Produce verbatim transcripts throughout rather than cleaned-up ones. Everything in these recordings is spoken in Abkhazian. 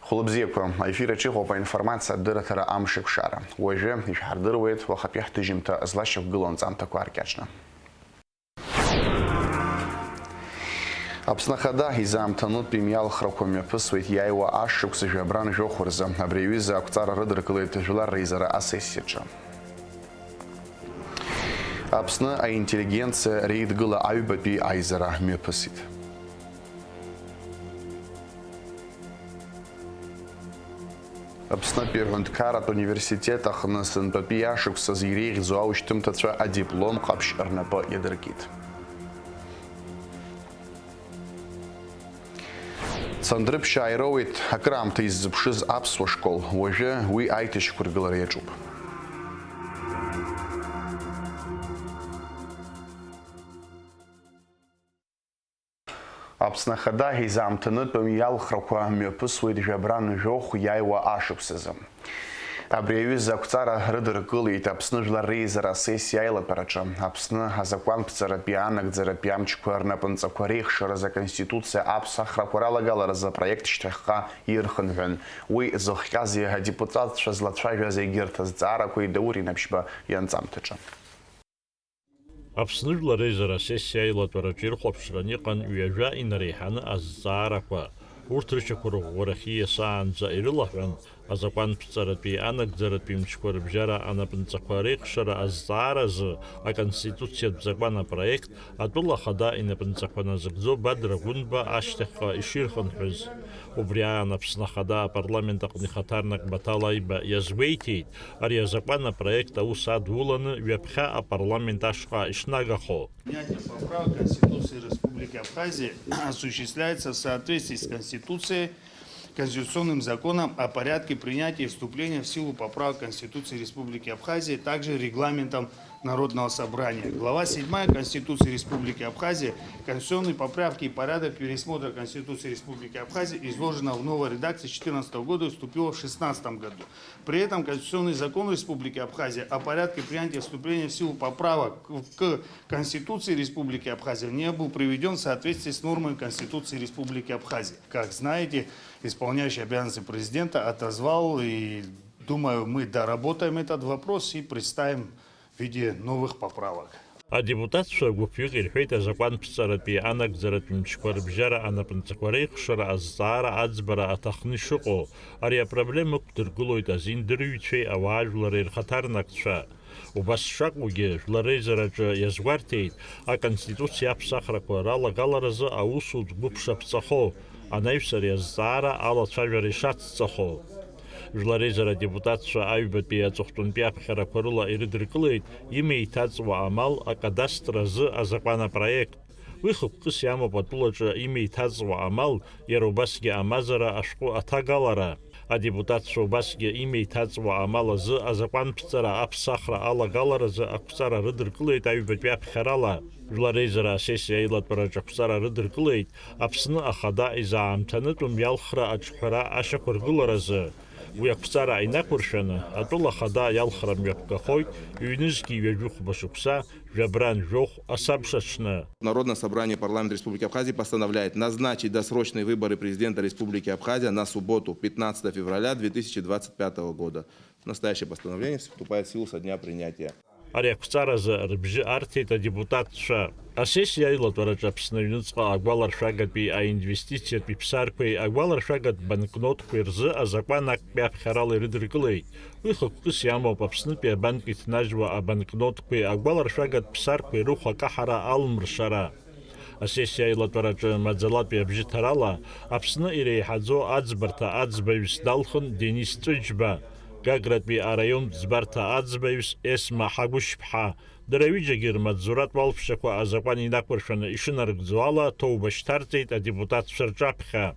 Хәылбзиақәа, аефир аҿы иҟоуп аинформациа адырраҭара амшеикәшара. Уажәы ишәҳардыруеит уахатәи ҳҭыжьымҭа злашьақәгылоу анҵамҭақәа ааркьаҿны. Аԥсны Ахада изаамҭанытәи имҩалхрақәа мҩаԥысуеит иааиуа ашықәс жәабран жәохә рзы. Абри аҩыза ақәҵара рыдыркылеит Жәлар реизара асессиаҿы. Аԥсны аинтеллигенциа реидгыла аҩбатәи аизара мҩаԥысит. Аԥснытәи аҳәынҭқарратә университет аҟны сынтәатәи ашықәсазы иреиӷьӡоу аушьҭымҭацәа адиплом ҟаԥшь рнапы иадыркит. Цандрыԥшь ааироуеит акыраамҭа иззыԥшыз аԥсуа школ, уажәы уи аиҭашьақәыргылара иаҿуп. Аԥсны Ахада изаамҭанытәым иалхрақәа мҩаԥысуеит жәабран жәохә иааиуа ашықәсазы. Абри аҩыза ақәҵара рыдыркылеит Аԥсны Жәлар реизара асессиа аилатәараҿы. Аԥсны азакәанԥҵаратәи анагӡаратәи амчқәа рнапынҵақәа реихшаразы Аконституциа аԥсахрақәа ралагаларазы апроект шьҭахьҟа ирхынҳәын. Уи зыхҟьаз адепутатцәа злацәажәаз егьырҭ азҵаарақәеи Даур Инаԥшьба ианҵамҭаҿы. Аԥсны Жәлар реизара асессиа аилатәараҿы ирхәаԥшран иҟан ҩажәа инареиҳаны азҵаарақәа. Урҭ рышьақәырӷәӷәарахьы иасаанӡа ирылаҳәан, азакәанԥҵаратәи анагӡаратәи мчқәа рыбжьара анапынҵақәа реихшара азҵааразы аконституциатә закәан апроект атәыла ахада инапынҵақәа назыгӡо Бадра Гәынба ашьҭахьҟа иширхынҳәыз. Убри аан Аԥсны Ахада апарламент аҟны ихаҭарнак Баҭал Аиба иазгәеиҭеит, ари азакәан апроект аус адуланы ҩаԥхьа апарламент ашҟа ишнагахо. Принятие поправок Конституции Республики Абхазии осуществляется в соответствии с Конституцией, конституционным законом о порядке принятия и вступления в силу поправок Конституции Республики Абхазия, также регламентом Народного собрания. Глава седьмая Конституции Республики Абхазия, конституционные поправки и порядок пересмотра Конституции Республики Абхазия изложена в новой редакции четырнадцатого года и вступила в шестнадцатом году. При этом Конституционный закон Республики Абхазия о порядке принятия и вступления в силу поправок к Конституции Республики Абхазия не был приведен в соответствии с нормами Конституции Республики Абхазия. Как знаете, исполняющий обязанности президента отозвал, и, думаю, мы доработаем этот вопрос и представим в виде новых поправок. Адепутатцәа гәыԥҩык ирҳәеит азакәанԥҵаратәи анагӡаратә мчқәа рыбжьара анапынҵақәа реихшара азҵаара аӡбара аҭахны ишыҟоу. Ари апроблема ықәдыргылоит азин дырҩцәеи ауаажәлари рхаҭарнакцәа. Убас шакәугьы, Жәлар реизараҿы иазгәарҭеит, Аконституциа аԥсахрақәа ралагаларазы аусутә гәыԥ шаԥҵахо, анаҩс ари азҵаара алацәажәара ишацҵахо. Жәлар реизара адепутатцәа аҩбатәи аҵыхәтәантәи аԥхьарақәа рыла ирыдыркылеит имеиҭаҵуа амал акадастр азы азакәан апроект. Уи хықәкыс иамоуп атәылаҿы имеиҭаҵуа амал, иара убасгьы амазара ашәҟәы аҭагалара. Адепутатцәа убасгьы имеиҭаҵуа амал азы азакәанԥҵара аԥсахра алагаларазы ақәҵара рыдыркылеит аҩбатәи аԥхьарала. Жәлар реизара асессиа аилатәараҿы ақәҵара рыдыркылеит Аԥсны Ахада изаамҭанытәым иалхра аҿҳәара ашьақәыргыларазы. Уи ақәҵара инақәыршәаны, атәыла ахада иалхра мҩаԥгахоит ҩнызқьи ҩажәи хәба шықәса, жәабран жәохә асабшаҽны. Народное собрание парламента Республики Абхазия постановляет назначить досрочные выборы президента Республики Абхазия на субботу, пятнадцатое февраля две тысячи двадцать пятого года. Настоящее постановление вступает в силу со дня принятия. Ари ақәҵаразы рыбжьы арҭеит адепутатцәа. Асессиа аилатәараҿы Аԥсны аҩныҵҟа агәаларшәагатәи аинвестициатә иԥсарқәеи агәаларшәагатә банкнотқәеи рзы азакәан актәи аԥхьарала ирыдыркылеит. Уи хықәкыс иамоуп Аԥснытәи абанк иҭнажьуа абанкнотқәеи агәаларшәагатә ԥсарқәеи рыхә акаҳара алмыршара. Асессиа аилатәараҿы маӡалатәи абжьыҭарала Аԥсны иреиҳаӡоу аӡбарҭа аӡбаҩыс далхын Денис Ҵәыџьба, Гагратәи араионтә ӡбарҭа аӡбаҩыс Есма Ҳагәышьԥҳа, дара ҩыџьагьы рмаҵзуратә уалԥшьақәа азакәан инақәыршәаны ишынарыгӡо ала ҭоуба шьҭарҵеит адепутатцәа рҿаԥхьа.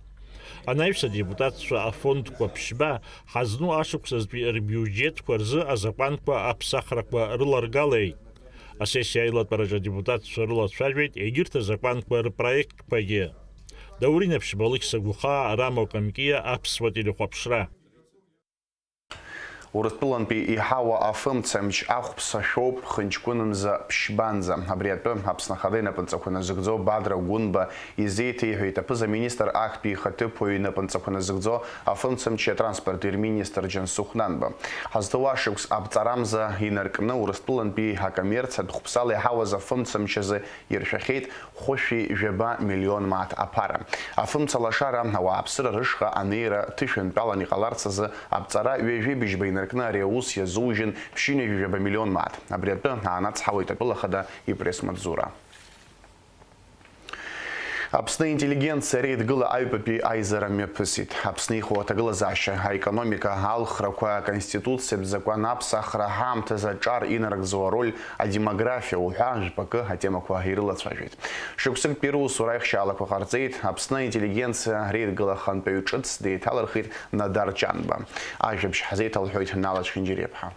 Анаҩс адепутатцәа афондқәа ԥшьба ҳазну ашықәсазтәи рбиуџьетқәа рзы азакәанқәа аԥсахрақәа рыларгалеит. Асессиа аилатәараҿы адепутатцәа рылацәажәеит егьырҭ азакәанқәа рпроектқәагьы. Даур Инаԥшьба, Алықьса Гәыхаа, Рамо Камкиа, Аԥсуа телехәаԥшра. Урыстәылантәи иҳауа афымцамч ахәԥса шәоуп хынҷкәынымза ԥшьбанӡа. Абри атәы Аԥсны Ахада инапынҵақәа назыгӡо Бадра Гәынба изеиҭеиҳәеит аԥыза-министр актәи ихаҭыԥуаҩ инапынҵақәа назыгӡо афымцамчи атранспорти рминистр Џьансыхә Нанба. Ҳазҭоу ашықәс аԥҵарамза инаркны Урыстәылантәи акоммерциатә хәԥсала иҳауаз афымцамч азы иршәахьеит хәышәи жәаба миллион мааҭ аԥара. Афымца лашара ауааԥсыра рышҟа анеира ҭышәынтәалан иҟаларц азы аԥҵара ҩажәи быжьба инаркны ари аус иазужьын ԥшьынҩажәи жәаба миллион мааҭ. Абри атәы аанацҳауеит атәыла ахада ипресс-маҵзура. Аԥсны аинтеллигенциа реидгыла аҩбатәи аизара мҩаԥысит. Аԥсны иҟоу аҭагылазаашьа, аекономика, алхрақәа, аконституциатә закәан аԥсахра, ҳаамҭазы аҿар инарыгӡо ароль, адемографиа уҳәа жәпакы атемақәа ирылацәажәеит. Шықәсыктәи русура аихшьаалақәа ҟарҵеит, Аԥсны аинтеллигенциа реидгыла ахантәаҩ ҿыц деиҭалырхит Надар Ҷанба. Ажәабжь ҳазеиҭалҳәоит Нала Чхинџьариаԥҳа.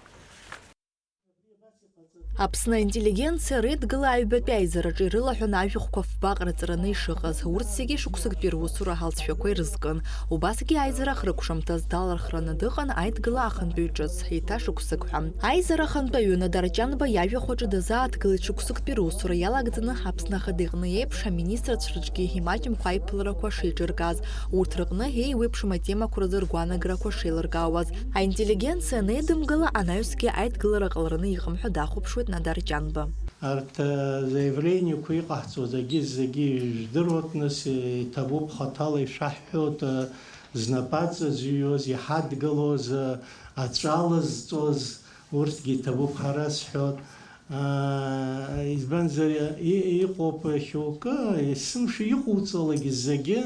Аԥсны аинтеллигенциа реидгыла аҩбатәи аизараҿы ирылаҳәан ажәахәқәа фбаҟа рҵараны ишыҟаз, урҭ зегьы шықәсыктәи русура алҵшәақәа ирызкын. Убасгьы аизара ахыркәшамҭаз далархәраны дыҟан аидгыла ахантәаҩ ҿыц, еиҭа шықәсык ҳәа. Аизара ахантәаҩы Надар Ҷанба иажәахә аҿы дазааҭгылеит шықәсыктәи русура иалагӡаны Аԥсны Ахада иҟны еиԥш аминистрцәа рҿгьы имаҷымкәа аиԥыларақәа шеиҿыркааз, урҭ рыҟны еиуеиԥшым атемақәа рзы ргәаанагарақәа шеилыркаауаз. Аинтеллигенциа анеидымгыла, анаҩсгьы аидгылара ҟалараны иҟам ҳәа дахәаԥшуеит Надар Ҷанба. Арҭ, э, заявлениеқәа иҟаҳҵо зегьы, зегьы ижәдыруеит, нас, э, иҭабуп хаҭала ишәаҳҳәоит, э, знапаҵа зҩуаз, иҳадгылоз, э, аҵәала зҵоз, урҭгьы иҭабуп ҳәа расҳәоит. Аа, избанзар, и-, иҟоуп шьоукы, есымша иҟоуҵалак зегьы,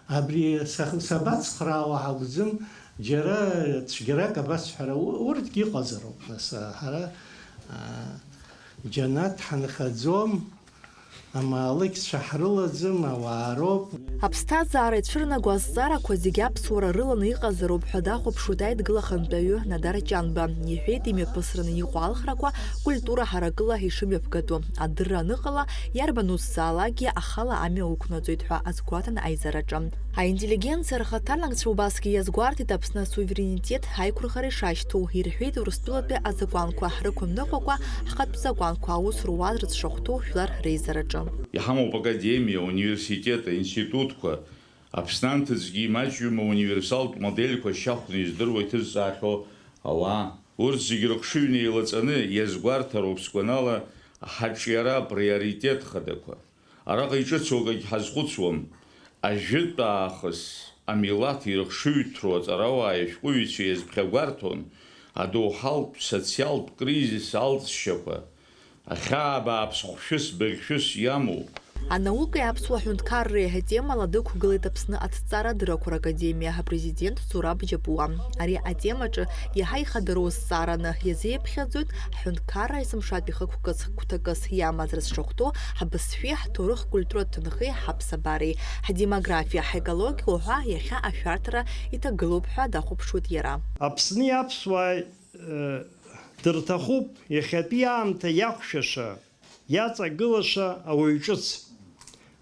абри са-, сабацхраауа акәӡам, џьара цәгьарак абасҳәара, у-, урҭгьы иҟазароуп, нас, ҳара, аа, џьанаҭ ҳанхаӡом, амаалықьцәа ҳрылаӡам, ауаа роуп. Аԥсҭазаара ицәырнаго азҵаарақәа зегьы аԥсуара рыланы иҟазароуп ҳәа дахәаԥшуеит аидгыла ахантәаҩы Надар Ҷанба. Иҳәеит, имҩаԥысраны иҟоу алхрақәа культура ҳаракыла ишымҩаԥгатәу, адырра аныҟала, иарбан ус заалакгьы ахала амҩа уқәнаҵоит ҳәа азгәаҭан аизараҿы. Аинтеллигенциа рхаҭарнакцәа убасгьы иазгәарҭеит Аԥсны асуверенитет аиқәырхара ишашьҭоу, ирҳәеит, Урыстәылатәи азакәанқәа рықәымныҟәакәа ҳхатә закәанқәа аус руа рыцәшахәҭоу жәлар реизараҿы. Иҳамоуп академиа, университет, аинститутқәа, Аԥсны анҭыҵгьы имаҷҩым ауниверсалтә модельқәа шьахәны издыруа иҭызҵаахьоу ауаа. Урҭ зегьы рыхшыҩ неилаҵаны иазгәарҭароуп, сгәанала, ҳаҿиара априоритет хадақәа. Араҟа иҿыцу акагь ҳазхәыцуам. Ажәытә аахыс амилаҭ ирыхшыҩҭроу аҵарауааи ашәҟәыҩҩцәеи иазԥхьагәарҭон адоуҳалтә социалтә кризис алҵшьақәа, ахьаа бааԥс хәшәыс быӷьшәыс иамоу. Анаукеи аԥсуа ҳәынҭқарреи атемала дықәгылеит Аԥсны аҭҵаарадыррақәа ракадемиа апрезидент Зураб Џьапуа. Ари атемаҿы иаҳа ихадароу азҵаараны иазеиԥхьаӡоит ҳҳәынҭқарра есымшатәи хықәкыс гәҭакыс иамаз рызшахәҭоу ҳбызшәеи ҳҭоурых-культуратә ҭынхеи ҳаԥсабареи, ҳдемографиа, ҳекологиа уҳәа иахьа ашәарҭара иҭагылоуп ҳәа дахәаԥшуеит иара. Аԥсни аԥсуааи, э, дырҭахуп иахьатәи аамҭа иақәшәаша, иаҵагылаша ауаҩ ҿыц.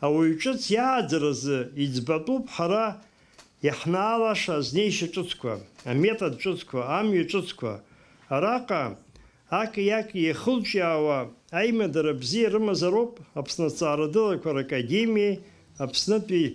Ауаҩ ҿыц иааӡаразы иӡбатәуп ҳара иаҳнаалаша азнеишьа ҿыцқәа, аметод ҿыцқәа, амҩа ҿыцқәа. Араҟа аки-аки иахылҿиаауа аимадара бзиа рымазароуп Аԥсны аҭҵаарадыррақәа ракадемиеи Аԥснытәи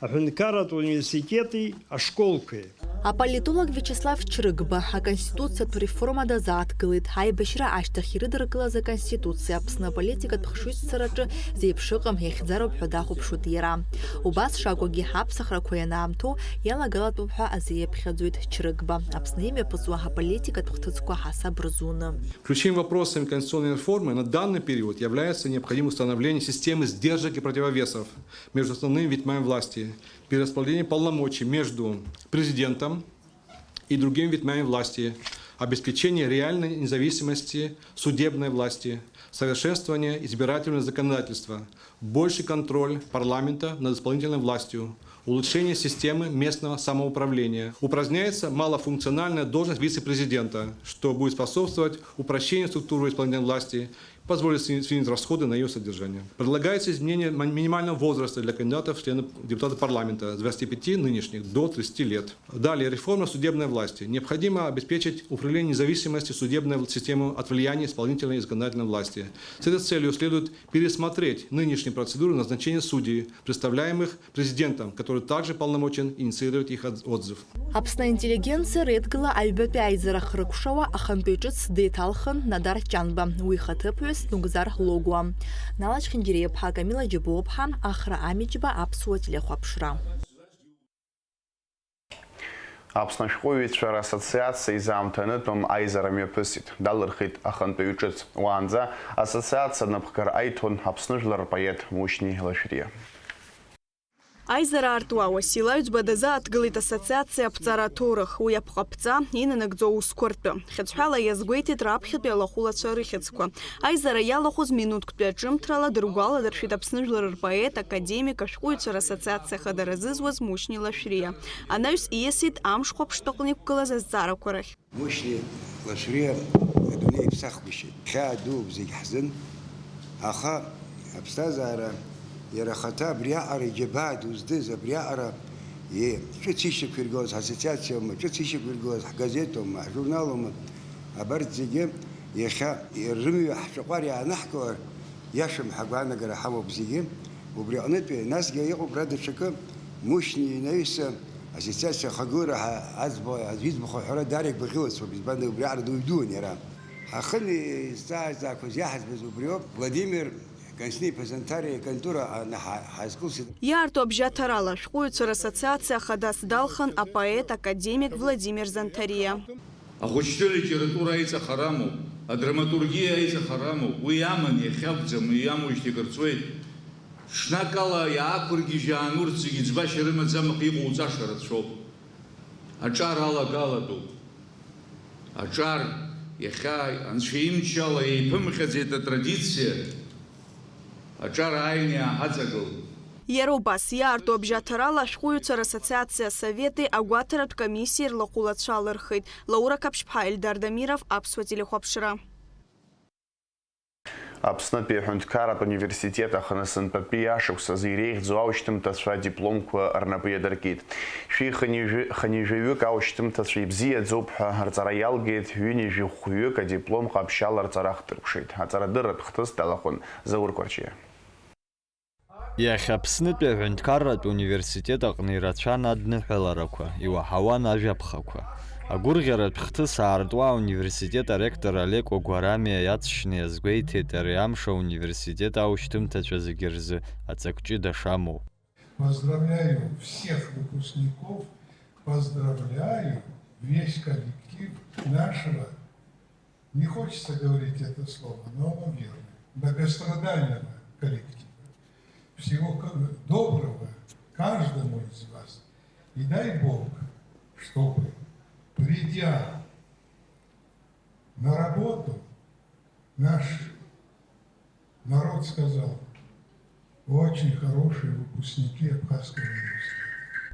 аҳәынҭқарратә университети ашколқәеи. Аполитолог Виачеслав Чрыгба аконституциатә реформа дазааҭгылеит. Аибашьра ашьҭахь ирыдыркылаз аконституциа Аԥсны аполитикатә хшыҩзцараҿы зеиԥш ыҟам, иахьӡароуп ҳәа дахәаԥшуеит иара. Убас шакәугьы, аԥсахрақәа ианаамҭоу иалагалатәуп ҳәа азеиԥхьаӡоит Чрыгба, Аԥсны имҩаԥысуа аполитикатә хҭысқәа ҳасаб рзуны. Ключевым вопросом конституционной реформы на данный период является необходимость установления системы сдержек и противовесов между основными ветвями власти, перераспределение полномочий между президентом и другими ветвями власти, обеспечение реальной независимости судебной власти, совершенствование избирательного законодательства, больший контроль парламента над исполнительной властью, улучшение системы местного самоуправления. Упраздняется малофункциональная должность вице-президента, что будет способствовать упрощению структуры исполнительной власти, позволит сни-, снизить расходы на её содержание. Предлагается изменение ма-, минимального возраста для кандидатов в члены депутата парламента с двадцати пяти нынешних до тридцати лет. Далее, реформа судебной власти. Необходимо обеспечить управление независимости судебной вл-, системы от влияния исполнительной и законодательной власти. С этой целью следует пересмотреть нынешние процедуры назначения судей, представляемых президентом, который также полномочен инициировать их отз-, отзыв. Аԥсны аинтеллигенциа реидгыла аҩбатәи аизара хыркәшауа ахантәаҩ ҿыц деиҭалхын Надар Ҷанба. Уи ихаҭыԥуаҩыс Нугзар Логуа. Налач Хьынџьариаԥҳа, Камила Џьабуаԥҳа, Ахра Амиџьба, Аԥсуа телехәаԥшра. Аԥсны ашәҟәыҩҩцәа рассоциациа изаамҭанытәым аизара мҩаԥысит, далырхит ахантәаҩ ҿыц. Уаанӡа ассоциациа напхгара аиҭон Аԥсны жәлар рпоет Мушьни Лашәриа. Аизара аартуа Уасил Аҩӡба дазааҭгылеит ассоциациа аԥҵара аҭоурых, уи апҟаԥҵа, инанагӡо аусқәа ртәы. Хьыӡҳәала иазгәеиҭеит раԥхьатәи алахәылацәа рыхьӡқәа. Аизара иалахәыз минуҭктәи аҿымҭрала дыргәаладыршәеит Аԥсны жәлар рпоет, академик, ашәҟәыҩҩцәа рассоциациа хадара зызуаз Мушьни Лашәриа. Анаҩс ииасит амшхәаԥштәаҟны иқәгылаз азҵаарақәа рахь. Мушьни Лашәриа адунеи иԥсахгәышьеит. Хьаа дууп зегь ҳзын, аха аԥсҭазаара иара ахаҭа абриаҟара иџьабаа ду здыз, абриаҟара, е, ҿыц ишьақәиргылаз ҳассоциациоума, ҿыц ишьақәиргылаз ҳгазетоума, ҳжурналума, абарҭ зегьы иахьа рымҩа ҳҿаҟәар иаанаҳкылар, иашам ҳәа агәаанагара ҳамоуп зегьы. Убри аҟнытәи, насгьы иҟоуп ара даҽакы, Мушьни инаҩсан ассоциациа ахагылара ҳәа аӡбо-, аӡә иӡбахә аҳәара даара игәаӷьуацәоуп, избанзар убриаҟара дуаҩ дуун иара. Ҳахын изҵааӡақәаз иаҳӡбаз убриоуп, Владимир Константин-иԥа Занҭариа иконтора аҟны ҳа-, ҳазкылсит. Иаарту абжьаҭарала ашәҟәыҩҩцәа рассоциациа хадас далхын апоет, академик Владимир Занҭариа. Ахәыҷтәы литература аиҵахара амоуп, адраматургиа аиҵахара амоуп, уи аман иахьакәӡам, уи иамоужьҭеи акыр ҵуеит. Ҽнакала иаақәыргьежьаан урҭ зегьы ӡбашьа рымаӡам, аха иҟоуҵаша рацәоуп. Аҿар алагалатәуп. Аҿар иахьа Анцәа имчала еиԥымҟьаӡеит атрадициа. Аҿар ааины иааҳаҵагылт. Иара убас, иаарту абжьаҭарала ашәҟәыҩҩцәа рассоциациа асовет агәаҭаратә комиссиа ирлахәылацәа алырхит. Лаура Қаԥшьԥҳа, Ельдар Дамиров, Аԥсуа телехәаԥшра. Аԥснытәи аҳәынҭқарратә университет аҟны сынтәатәи ашықәс азы иреиӷьӡоу аушьҭымҭацәа адипломқәа рнапы иадыркит. Шәи хынҩажәи-, хынҩажәаҩык аушьҭымҭацәа ибзиаӡоуп ҳәа рҵара иалгеит, ҩынҩажәи хәҩык адиплом ҟаԥшьала рҵара ахҭыркәшеит. Аҵарадырратә хҭыс далахәын Заур Кәарҷиа. Иахьа Аԥснытәи аҳәынҭқарратә университет аҟны ирацәан адныҳәаларақәа, иуаҳауан ажәаԥхақәа. Агәырӷьаратә хҭыс аартуа ауниверситет аректор Олег Огуарамиа иаҵшьны иазгәеиҭеит ари амш ауниверситет аушьҭымҭацәа зегьы рзы аҵак ҷыда шамоу. Поздравляю всех выпускников, поздравляю весь коллектив нашего, не хочется говорить это слово, но оно верное, многострадального коллектива. Всего к-, доброго каждому из вас. И дай Бог, чтобы, придя на работу, наш народ сказал: «Очень хорошие выпускники Абхазского университета».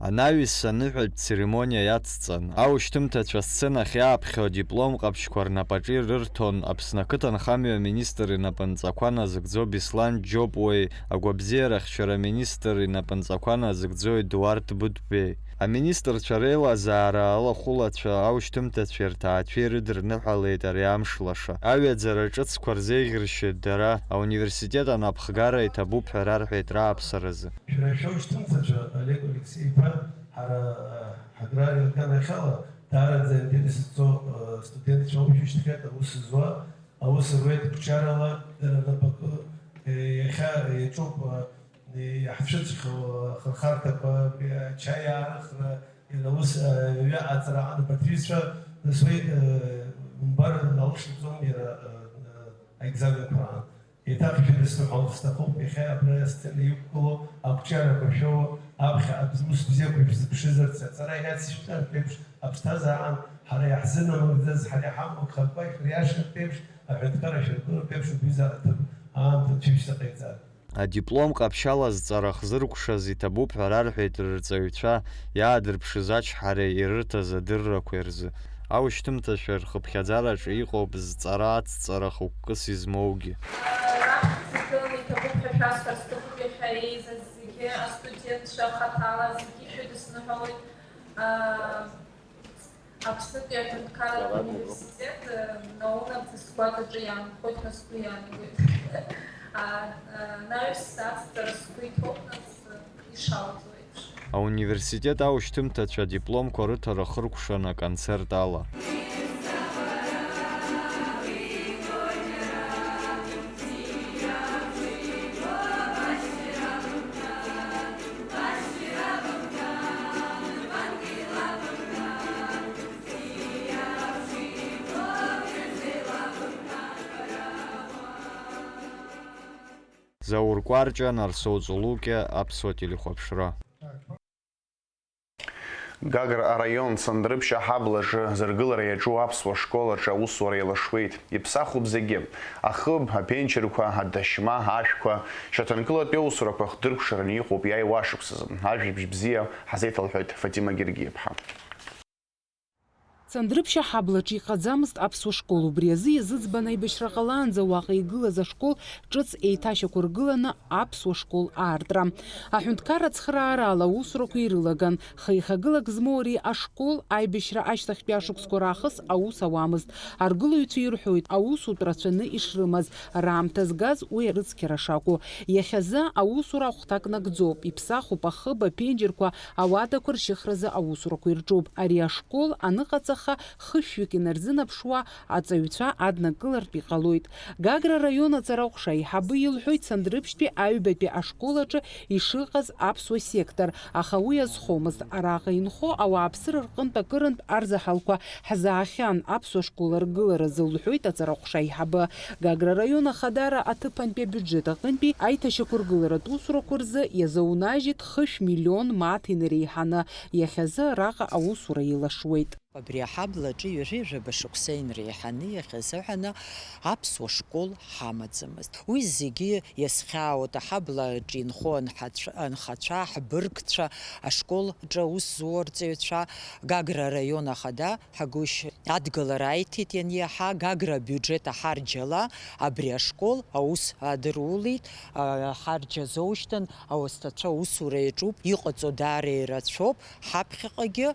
Анаҩс аныҳәатә церемониа иацҵан, аушьҭымҭацәа асценахь иааԥхьо адиплом ҟаԥшьқәа рнапаҿы ирырҭон Аԥсны ақыҭанхамҩа аминистр инапынҵақәа назыгӡо Беслан Џьопуеи агәабзиарахьчара аминистр инапынҵақәа назыгӡо Едуард Быдбеи. Аминистрцәа реилазаара алахәылацәа, аушьҭымҭацәеи рҭаацәеи ирыдырныҳәалеит ари амш лаша. Аҩаӡара ҿыцқәа рзеиӷьыршьеит дара, ауниверситет анапхгара иҭабуп ҳәа рарҳәеит рааԥсаразы. Шәара шәоушьҭымҭацәа, Олег Алексеи-иԥа, ҳара, ҳагрария рганахьала даараӡа аинтерес зҵоу, э, студентцәоуп, шәышьҭахьҟа аус зуа, аус руеит қәҿиарала, дара рнапаҿы, э, иахьа иаҿуп, э, иаҳцәыӡхьоу ахырхарҭақәа, абри ачаи аарыхра, иара ус, э, ҩаҟа аҵара аҟны апатрициацәа, нас уи, э, умбар алшаӡом иара, э, э, аекзаменқәа раан. Еиҭах ишәыдысныҳәалар сҭахуп, иахьа абра асцена иқәгылоу ақәҿиарақәа шәоуа, аԥхьа аус бзиақәа шәзыԥшызарц, аҵара иацышәҵартә еиԥш, аԥсҭазаараан ҳара иаҳзынамыгӡаз, ҳара иҳамоу агхақәа шәыриашартә еиԥш, аҳәынҭқарра шәыргылартә еиԥш убри аҭыԥ аамҭа шәышәзыҟаиҵар. Адиплом ҟаԥшьала зҵара хзыркәшаз иҭабуп ҳәа рарҳәеит рырҵаҩцәа иаадырԥшыз ачҳареи ирырҭаз адыррақәеи рзы. Аушьҭымҭацәа рхыԥхьаӡараҿы иҟоуп зҵара ацҵара хықәкыс измоугьы. Раԥхьаӡа иҭабуп ҳәа шәасҳәар сҭахуп иахьа еизаз зегьы астудентцәа хаҭала зегьы шәыдысныҳәалоит. Аԥснытәи аҳәынҭқарратә университет наунагӡа сгәаҵаҿы иаанхоит ҳәа сгәы иаанагоит. Анаҩс ацҵара сгәы иҭоуп, нас ишалҵуеит. Ауниверситет аушьҭымҭацәа адипломқәа рыҭара хыркәшан аконцерт ала. Заур Кәарҷиа, Нарсоу Ҵулукьа, Аԥсуа телехәаԥшра. Гагра араион Цандрыԥшь аҳаблаҿы зыргылара иаҿу аԥсуа школ аҿы аусура еилашуеит. Иԥсахуп зегьы, ахыб, аԥенџьырқәа, адашьма, ашәқәа. Шьаҭанкылатәи аусурақәа хдыркәшараны иҟоуп иааиуа ашықәсазы. Ажәабжь бзиа ҳазеиҭалҳәоит Фатима Гергиаԥҳа. Цандрыԥшь аҳаблаҿы иҟаӡамызт аԥсуа школ, убри азы иазыӡбан аибашьра ҟалаанӡа уаҟа игылаз ашкол ҿыц еиҭашьақәыргыланы аԥсуа школ аартра. Аҳәынҭқарра ацхыраарала аусурақәа ирылаган, хеихагылак змоу ари ашкол аибашьра ашьҭахьтәи ашықәсқәа раахыс аус ауамызт. Аргылаҩцәа ирҳәоит, аусутә рацәаны ишрымаз, раамҭа згаз уи арыцқьара шакәу. Иахьазы аусура ахәҭак нагӡоуп, иԥсахуп ахыб, аԥенџьырқәа, ауадақәа ршьыхразы аусурақәа ирҿуп. Ари ашкол аныҟаҵаха, хышәҩык инарзынаԥшуа аҵаҩцәа аднакылартә иҟалоит. Гагра араион аҵараҟәша аиҳабы илҳәоит Цандрыԥшьтәи аҩбатәи ашкол аҿы ишыҟаз аԥсуа сектор, аха уи азхомызт. Араҟа инхо ауааԥсыра рҟынтә акырынтә арзаҳалқәа ҳзаахьан аԥсуа школ аргыларазы, лҳәоит аҵараҟәша аиҳабы. Гагра араион ахадара аҭыԥантәи абиуџьет аҟынтәи аиҭашьақәыргыларатә усурақәа рзы иазаунажьит хышә миллион мааҭ инареиҳаны. Иахьазы араҟа аусура еилашуеит. Абри аҳаблаҿы ҩажәи жәаба шықәса инреиҳаны иахьазыҳәаны аԥсуа школ ҳамаӡамызт. Уи зегьы иазхьаауеит аҳаблаҿы инхо анҳацә-, анхацәа, ҳбыргцәа, ашколҿы аус зуа арҵаҩцәа, Гагра араион ахада ҳагәышь адгылара аиҭеит ианиаҳа, Гагра абиуџьет аҳарџьала абри ашкол аус адырулеит, аҳарџьа азоушьҭан ауасҭацәа аусура иаҿуп, иҟаҵо даара ирацәоуп, ҳаԥхьаҟагьы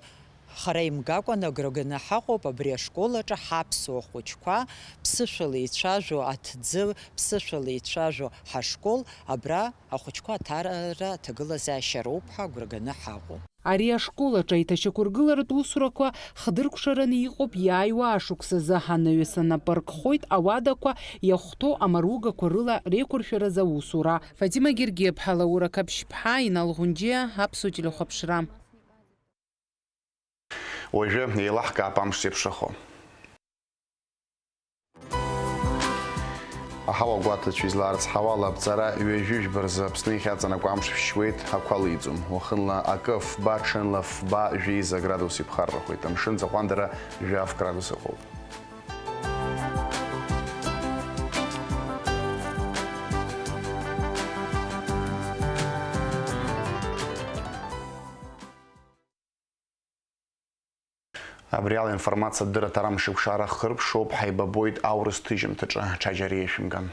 хара имгакәан агәра ганы ҳаҟоуп абри ашкол аҿы ҳаԥсуа хәыҷқәа ԥсышәала ицәажәо аҭӡы, ԥсышәала ицәажәо ҳашкол, абра ахәыҷқәа аҭарара аҭагылазаашьа роуп ҳәа агәра ганы ҳаҟоуп. Ари ашкол аҿы аиҭашьақәыргыларатә усурақәа хдыркәшараны иҟоуп иааиуа ашықәсазы, анаҩс анапы аркхоит ауадақәа иахәҭоу амаругақәа рыла реиқәыршәаразы аусура. Фатима Гергиаԥҳа, Лаура Қаԥшьԥҳа, Инал Ӷәынџьиа, Аԥсуа телехәаԥшра. Уажәы еилаҳкаап амш зеиԥшрахо. Аҳауа гәаҭацәа излаарыцҳауала, аԥҵара ҩажәи жәба рзы Аԥсны иахьаҵанакуа амш шәшьуеит, ақәа леиӡом. Уахынла акы, фба, ҽынла фба, жәеиза градус иԥхаррахоит. Амшын ҵаҟәандара жәаф градус ыҟоуп. Абри ала информациатә дырраҭара амшеикәшара хыркәшоуп, ҳаибабоит аурыс ҭыжьымҭаҿы, ҽаџьара еишәымган.